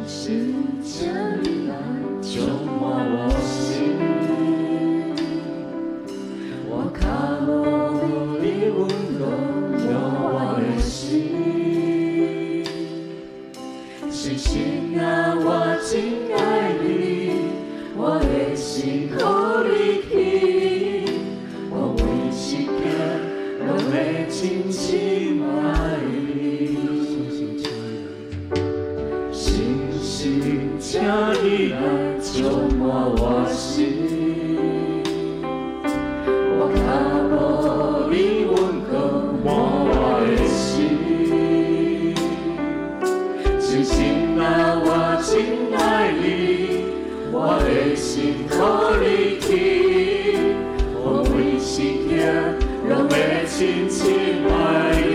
神，請你來充滿我心，我渴慕你溫柔滿我的心。星星啊，我真愛你，我的心予你去，我每時刻攏會深深愛你。星星，請你來充滿我心，我渴慕你溫膏滿我的心。星星啊，我真愛你，我的心予你去，我每時刻攏會深深愛你。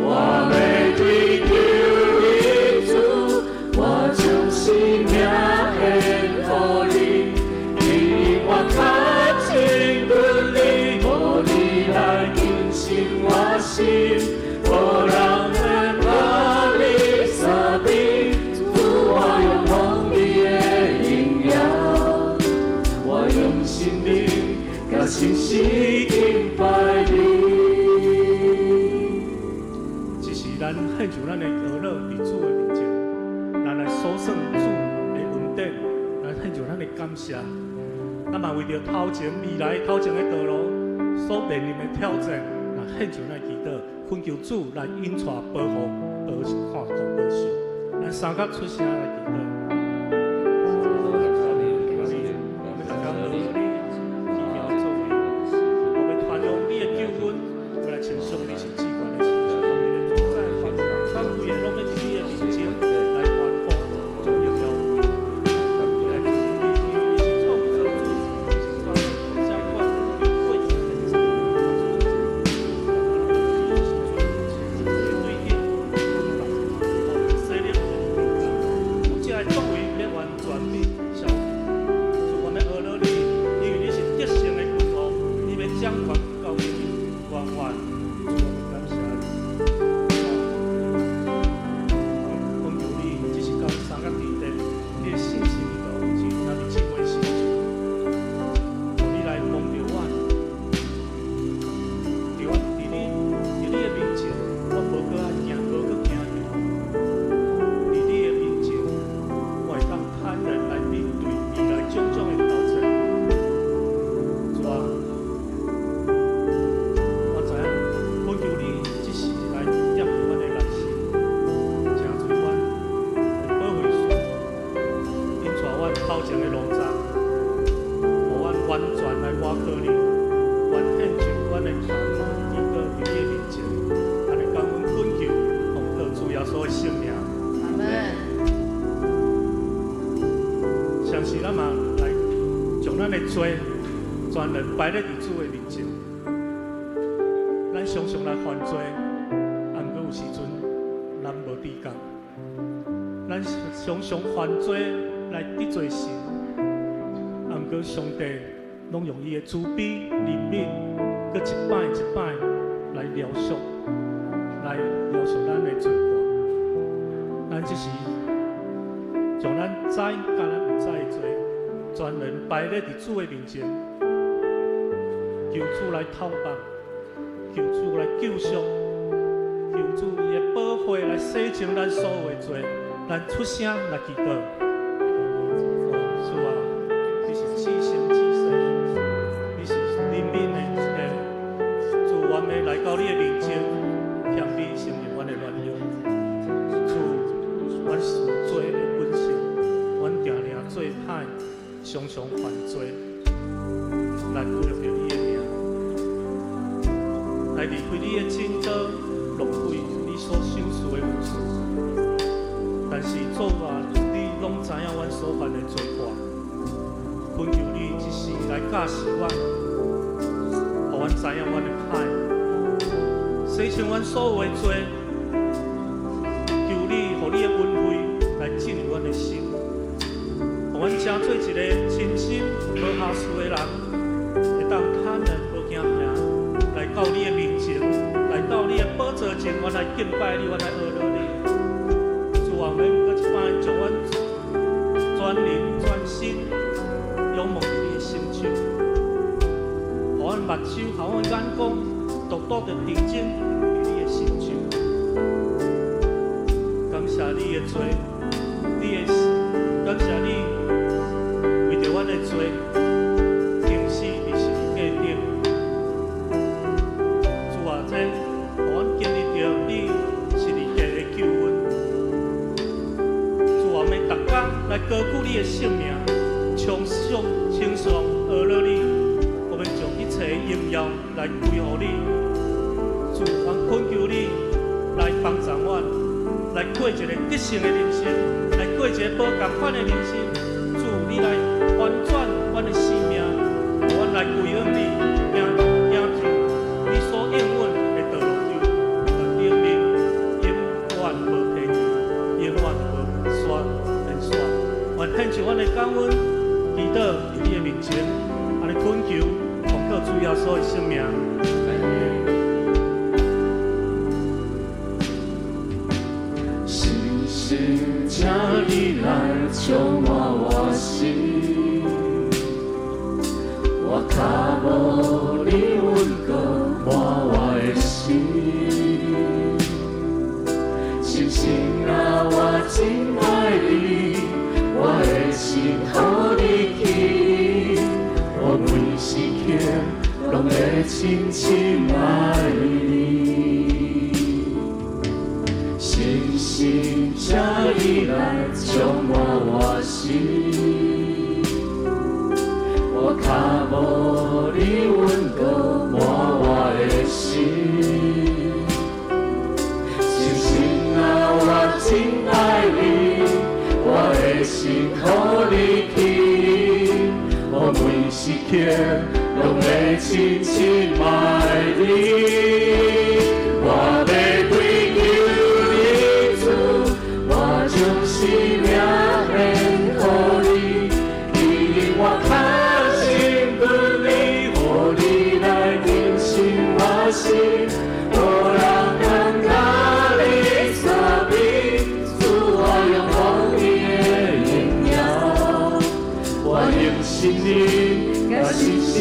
我欲追求你主，我將生命獻予你，你永遠較親近你，予你來更新我心，無人會甲你相比，主，我仰望你的榮耀，我用心靈佮誠實敬拜你。這是咱獻上咱的哀樂佇主的面前，咱來數算主的恩典，來獻上咱的感謝。咱嘛為著頭前未來頭前的道路所面臨的挑戰，來獻上咱的祈禱，懇求主來引帶保護、保看顧、保守。咱三甲出聲來祈禱。我們大家努力，奇妙的作為，我們傳揚你的救恩，我來稱頌你是至懸的神，你的主宰，放規个攏欲佇你的面前來歡呼，將榮耀來你，你是創造主，你是全能掌管永遠的神，你是對頂勢力的有這个作為欲完全被消除。主，我們阿羅你，因為你是得勝的君王，你欲掌權到永永遠遠。主，我們感謝你。懇求你，這是到三甲地地，你的信心裡頭，是那麼敬畏神，予你來幫助我，佇我佇你的面前，我無閣愛驚，無閣驚嚇。佇你的面前，我會當坦然來面對未來種種的挑戰。主啊，我知影，懇求你這時來掂阮的內心，成做阮的保惠師，引帶阮頭前的路障，予阮完全來倚靠你，願獻上阮的祈禱佇你的面前，按呢感恩懇求，奉靠主耶穌的聖名。阿門。相信咱嘛來將咱的罪全然擺咧佇主的面前。咱常常來犯罪，啊，毋過有時陣咱無知覺。咱常常犯罪來得罪神，啊，毋過上帝攏用伊的慈悲、憐憫，閣一擺一擺來饒恕，來饒恕咱的罪過。咱這時將咱知佮咱毋知的罪，全然擺咧佇主的面前，求主來透放，求主來救贖，求主伊的寶血來洗淨咱所有的罪。咱出聲來祈禱。哦，主啊，你是至聖至聖，你是憐憫的一個主，我們來到你的面前，向你承認阮的軟弱。主，阮是罪的本性，阮定定做歹，常常犯罪，來侮辱著你的名，來離開你的真道，浪費你所賞賜的恩賜。但是主啊，你攏知影阮所犯的罪過，懇求你這時來教示阮，予阮知影阮的歹，洗清阮所有的罪，求你予你的恩惠來進入阮的心，予阮成做一個真心無瑕疵的人，會當坦然無驚嚇來到你的面前，來到你的寶座前，阮來敬拜你，阮來阿羅你。主啊，我欲全靈全心仰望佇你的成就，予阮目睭、予阮眼光，獨獨的定睛佇你的成就。感謝你的罪，你的感謝你為著阮的罪，釘死佇十字架頂。主啊，這予阮經歷著你十字架的救恩。主啊，欲逐工來高舉你的聖名，稱頌稱頌阿樂你，我們將一切榮耀來歸予你。主，阮懇求你來幫助阮，來過一個得勝的人生，來過一個無仝款的人生。主，你來翻轉阮的生命，予阮來歸向你，行行走你所應允的道路頂面，永遠無疲倦，永遠無煞變煞。願獻上阮的感恩，祈禱佇你的面前，按呢懇求，奉靠主耶穌的聖名。星星，請你來充滿我心，我跤無你穩固滿我的心。星星啊，我真愛你，我的心予你去，我每時刻攏會深深愛你。星星，請你來充滿我心，我跤無你穩固滿我的心。星星啊，我真愛你，我的心予你去，我每時刻攏會深深愛你。我欲追求你主，我將生命獻予你，你引我較親近你，予你來更新我心，予人感覺你相比，主我仰望你的榮耀，我用心靈來深深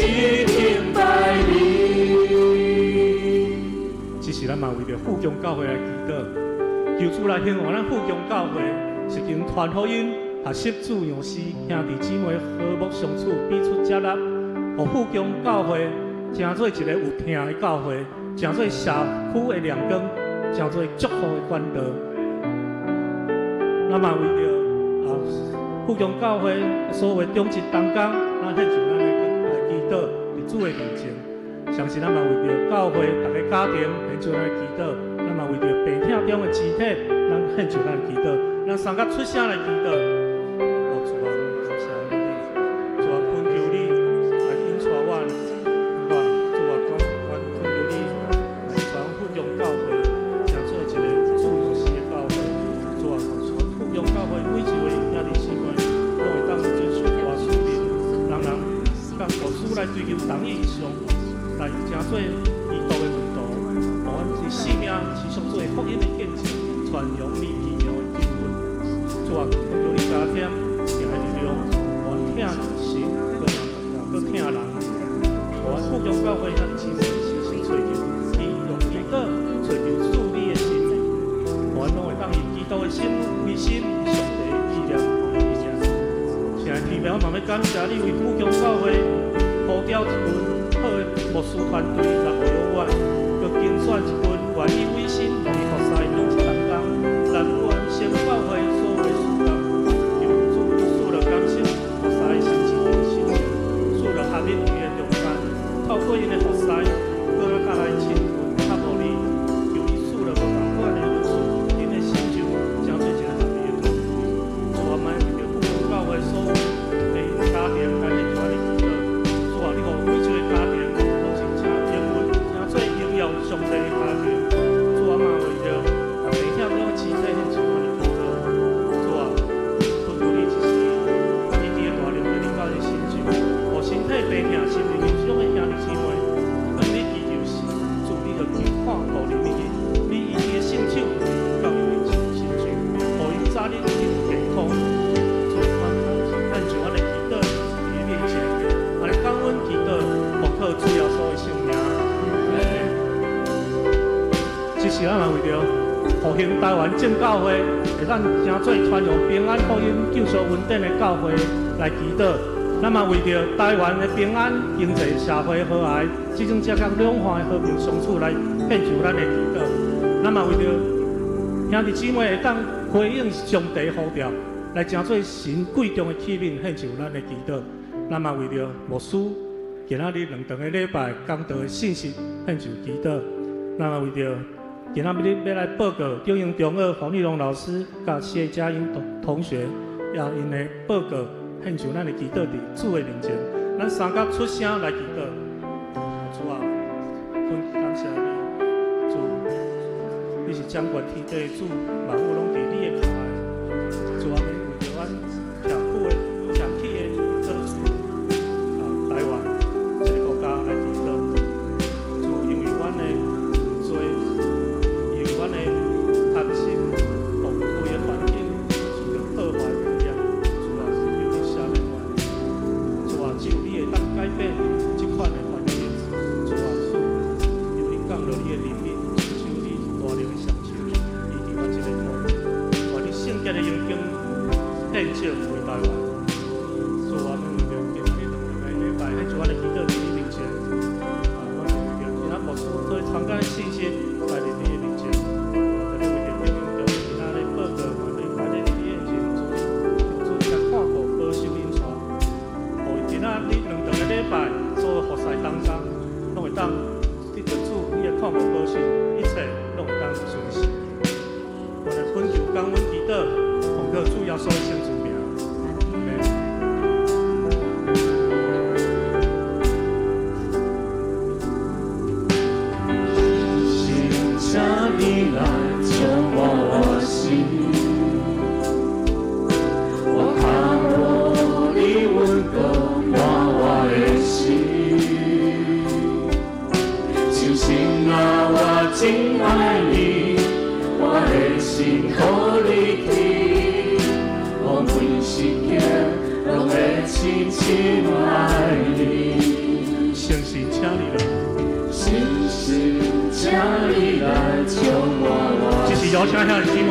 敬拜你。這時咱嘛為著富強教會來祈禱，求主來興旺咱富強教會，是經傳福音、學習主樣式，兄弟姊妹和睦相處，彼此接納，予富強教會成做一個有疼的教會，成做社區的亮光，成做祝福的管道。咱嘛為著富強教會所有的長執同工，咱獻上咱的來祈禱，佇主的面前。相信咱嘛為著教會逐个家庭獻上咱的祈禱，咱嘛為著病疼中的肢體，咱獻上咱的祈禱，咱三甲出聲來祈禱。哦，主啊，感謝你，主啊，懇求你來引帶阮，主啊，主啊，阮懇求你來帶富強教會，成做一個主樣式的教會。主啊，富強教會每一位兄弟姊妹，攏會當遵守大使命，人人共主來追求同異異象。來成做基督的門徒，予阮的生命持續做福音的見證，傳揚你奇妙的救恩。主啊，懇求你加添疼的力量，予阮疼神，閣閣疼人。予阮富強教會兄弟姊妹時時追求，伊用祈禱追求主你的心，予阮攏會當以基督的心為心，上帝紀念伊名。親愛的天父，我嘛欲感謝你為富強教會呼召一群好的牧師團隊來牧養阮，閣揀選一群願意委身予伊服侍的長執同工，來完成教會所有的事工。求主賜予更新服侍的心志心情，賜予合一佇的中間，透過𪜶的服侍，閣較來親近靠慕你。求伊賜予無仝款的恩賜，𪜶的成就成做一個合一的團隊。主啊，嘛為著富強教會所有的家庭來獻上咱的祈禱。主啊，你予每一個家庭攏是誠平穩、誠做榮耀上帝的家庭。主啊，嘛灣正教會，會咱成做傳揚平安福音、救贖恩典的教會來祈禱。咱嘛為著台灣的平安、經濟、社會和諧，這種這共兩岸的和平相處來獻上咱的祈禱。咱嘛為著兄弟姊妹會當回應上帝呼召，來成做神貴重的器皿，獻上咱的祈禱。咱嘛為著牧師今仔日兩頓的禮拜講道的信息獻上祈禱。咱嘛為著今仔日欲來報告中英中二黃麗蓉老師佮謝佳音同學，也𪜶的報告獻上咱的祈禱佇主的面前，咱三甲出聲來祈禱。主啊，很感謝你，主，你是掌管天地的主，萬物攏佇你的跤內。主啊，欲為著阮徛久的、徛起的島嶼啊，台灣這个國家來祈禱。主，因為阮的罪，因為阮的貪心，予規个環境受著破壞污染。主啊，求你赦免阮。主啊，只有你會當改變這款的環境。主啊，主，求你降落你的憐憫，親像你大能的雙手，醫治阮這个土地。願你聖潔的榮光顯照為台灣。主啊，阮為著今仔日兩個禮拜，獻上阮的祈禱佇你面前。啊，阮為著今仔牧師所傳講的信息，擺佇你的面前。啊，特別為著中英中今仔日報告，願你擺佇你的面前，主，求主你來看顧保守𪜶帶，予𪜶今仔日兩頓的禮拜所有服侍當中，攏會當得著主你的看顧保守，一切攏會當順遂。我來懇求感恩祈禱，奉靠主耶穌的聖主名。阿們。神，請你來充滿我心，我渴慕你溫度滿我的心。相信啊，我真愛你，我的心予你去，我每時刻攏會深深愛你。聖神，請你來。神神，請你來充滿我。這是邀請兄弟姊妹，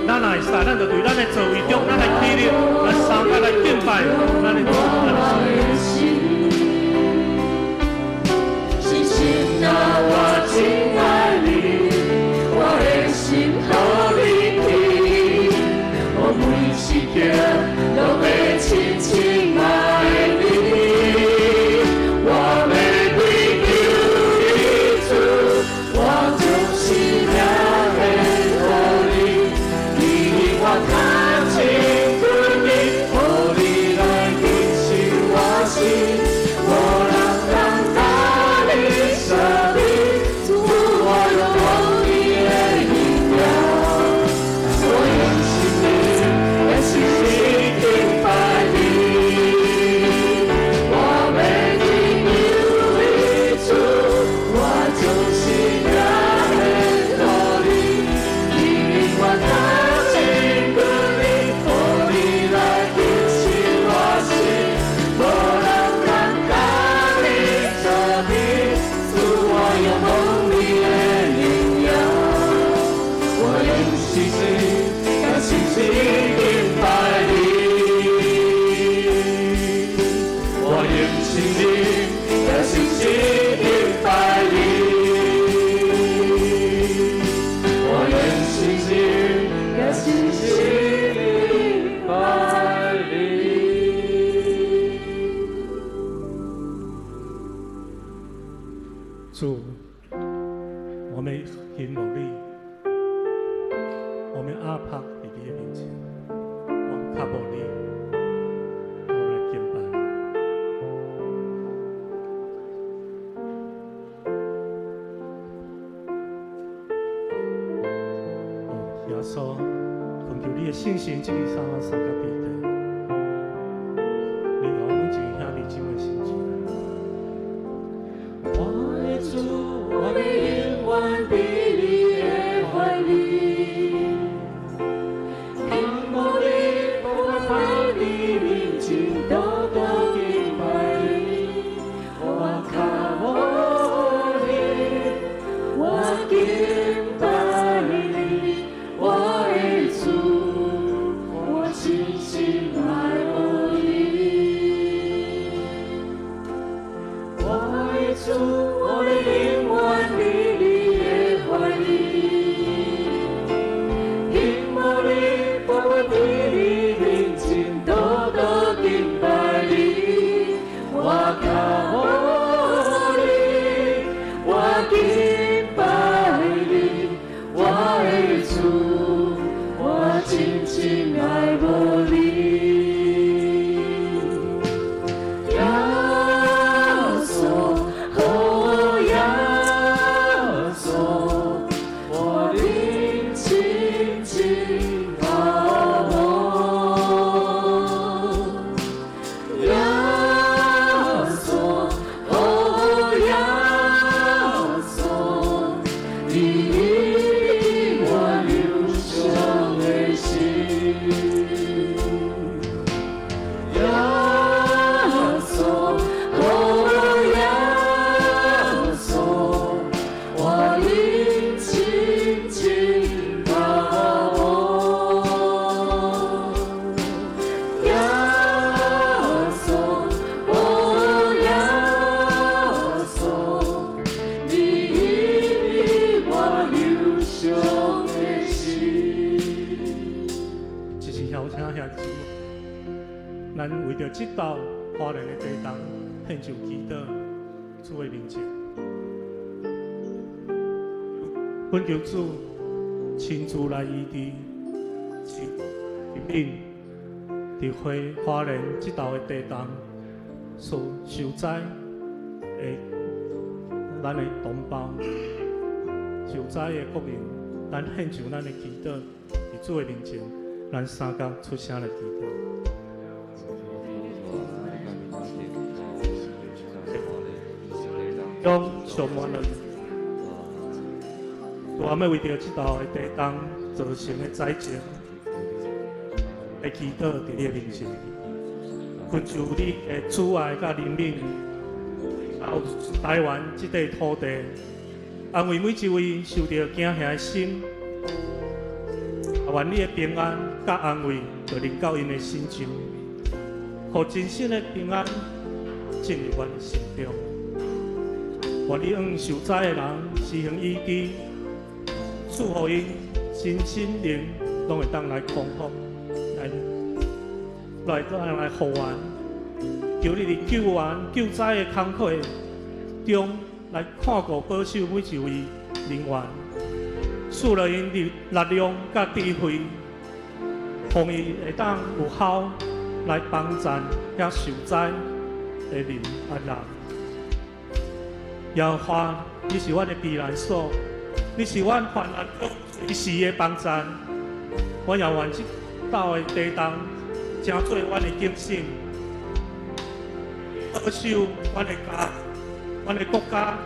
咱若會使，咱就對咱的座位中，咱來起立，來三個來敬拜咱的主，咱的神。神神啊，我真愛你，我的心予你去，我每時刻攏會深深愛你。我欲追求你主，我將生命獻予你，你我較親近你，予你來更新我心，無人通佮你相比，主我仰望你的榮耀，我用生命來時時敬拜你。我欲追求你主，我將生命獻予你，你我較親近你，予你來更新我心，無人通佮你相比，主我仰望你的榮耀，我用時時來時時敬拜你。我用生命來時時敬拜你。我用生命來時時敬拜你。主，我們仰望你，我們壓迫佇你的面前，我們渴慕你，我們來敬拜你。哦，耶穌，懇求你的聖神這個三三個彼得，你予阮每一个兄弟姊妹心情。我的主，我欲永遠佇你的懷裡，仰望你，我在你面前多多敬拜你，我渴慕你，我敬拜你，我伫你面前倒倒敬拜你，我靠你，我敬拜你，我的主，我真真愛慕你。耶穌，哦耶穌，我靈親親靠我。耶穌，哦耶穌，你醫我憂傷的心。耶穌，哦耶穌，我靈親親靠我。耶穌，哦耶穌，你醫我憂傷的心。這是邀請兄弟姊妹，咱為著這道花蓮的地動，獻上祈禱，主的面前。懇求主親自來醫治、憐憫，佇花蓮這道的地動所受災的咱的同胞、受災的國民，咱獻上咱的祈禱，佇主的面前，咱三工出聲來祈禱。將上萬人，主啊，欲為著這道的地動造成的災情，來祈禱佇你的面前，懇求你的慈愛佮憐憫，到台灣這塊土地，安慰每一位受著驚嚇的心，願你的平安佮安慰，就臨到𪜶的身上，予真實的平安進入阮的心中。願你向受災的人施行醫治，賜予𪜶身心靈攏會當來康復，來復原。求你佇救援救災的工課中來看顧保守每一位人員，賜予𪜶力量佮智慧，予𪜶會當有效來幫贊遐受災的人啊人。耶和華，你是阮的避難所，你是阮患難中隨時的幫贊。我也願這道的地動，成做阮的警醒，保守阮的家、阮的國家啊，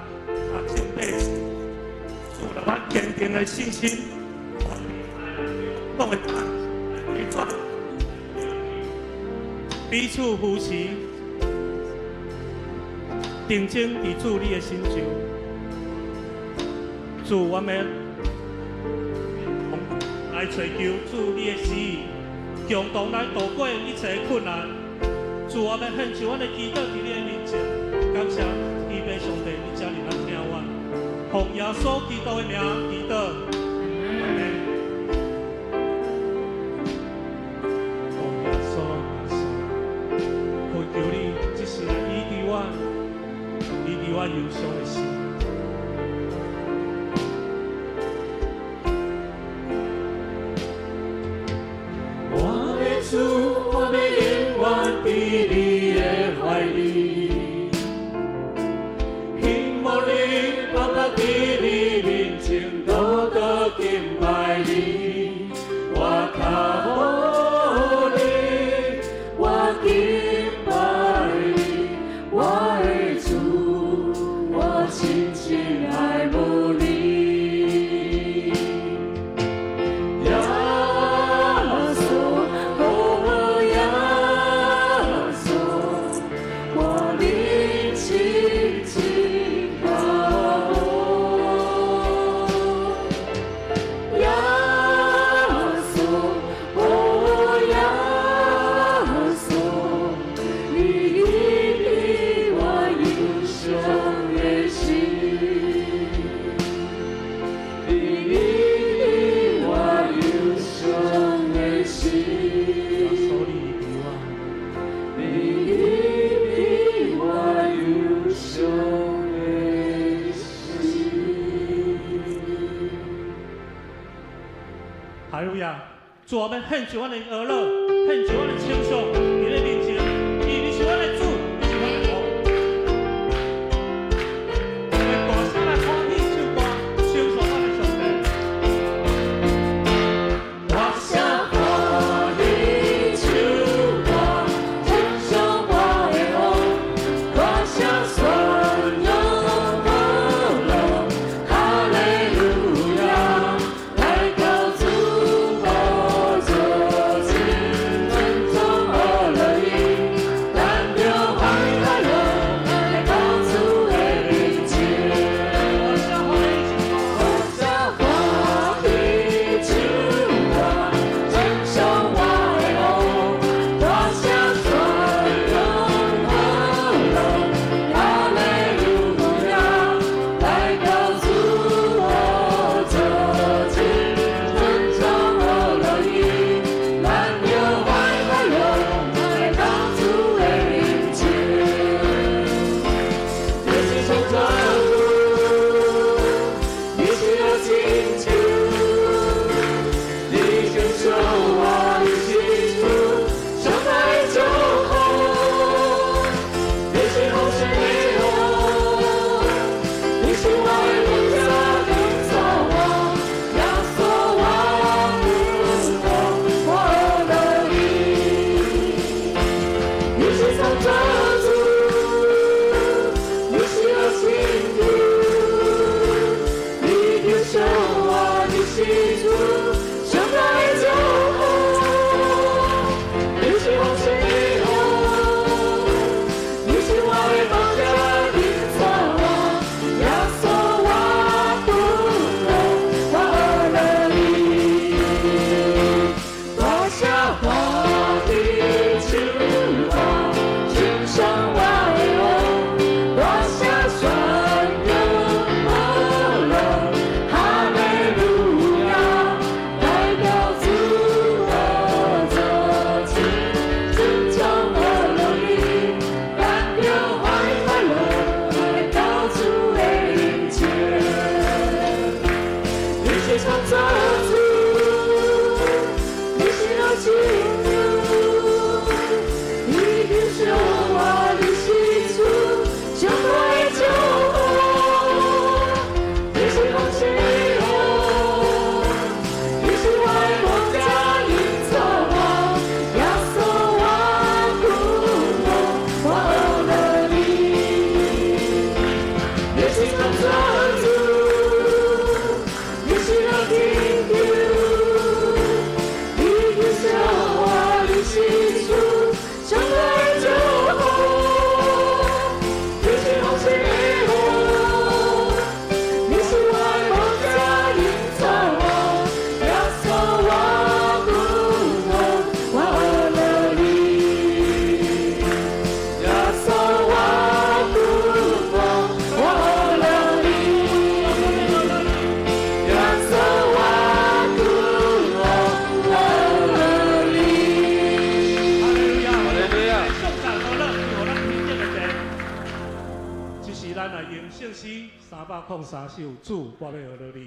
眾百姓，賜予阮堅定的信心，攏會當逆轉，彼此扶持。定睛佇主你的身上，主，我們來揣求主你的旨意，共同來度過一切困難。主，我們獻上阮的祈禱佇你的面前，感謝慈悲上帝，你遮爾來聽阮，奉耶穌基督的名祈禱，阿們。奉耶穌，耶穌，懇求你，這時來醫治阮。醫治我憂傷的心。我的主，我欲永遠佇你的懷裡，希望你白白佇你面前倒倒敬拜你，我靠你，我敬拜你，我的主，我深深愛慕你。耶穌，哦耶穌，我靈親親靠我。主啊，欲獻上阮的娛樂，獻上阮的稱頌，佇你面前，因為你是阮的主，你是阮的王。欲大聲來歡喜唱歌，稱頌咱的上帝。大聲歡喜唱歌，稱頌我的王，大聲宣揚歡樂，哈利路亞，來到主寶座前，尊崇阿樂伊，咱著歡喜快樂，來到主的面前。大聲歡喜唱歌，大聲歡喜唱歌，稱頌我的王，大聲宣揚歡樂，哈利路亞，來到主寶座前，尊崇阿樂伊，咱著歡喜快樂，來到主的面前。你是創造主，你是我拯救，你拯救我的是主，上帝祝福。你是豐盛的王，你是我的牧者，領導我，耶穌我主我，我樂意。你是創造主，你是我拯救，你救贖我的是主，上帝祝福。你是豐盛的王，你是我的牧者，領導我，耶穌我主我，我樂意。大聲歡喜唱歌，稱頌我的王，大聲宣揚歡樂，哈利路亞，來到主寶座前，尊崇阿樂伊，咱著歡喜快樂，來到主的面前。你是創造主，你是我拯救，你救贖我的是主，上帝祝福。你是豐盛的王，你是我的牧者，領導我，耶穌我主我，我樂意。你是創造主，你是我拯救，你救贖我的是主，上帝祝福。你是豐盛的王，你是我的牧者，領導我，耶穌我主我，我樂意。耶穌我主我，我樂意。耶穌我主我，我樂意。哈利路亞，哈利路亞。上帝好樂，予咱天頂的地。這是咱來用聖詩303首，主，我欲學樂你。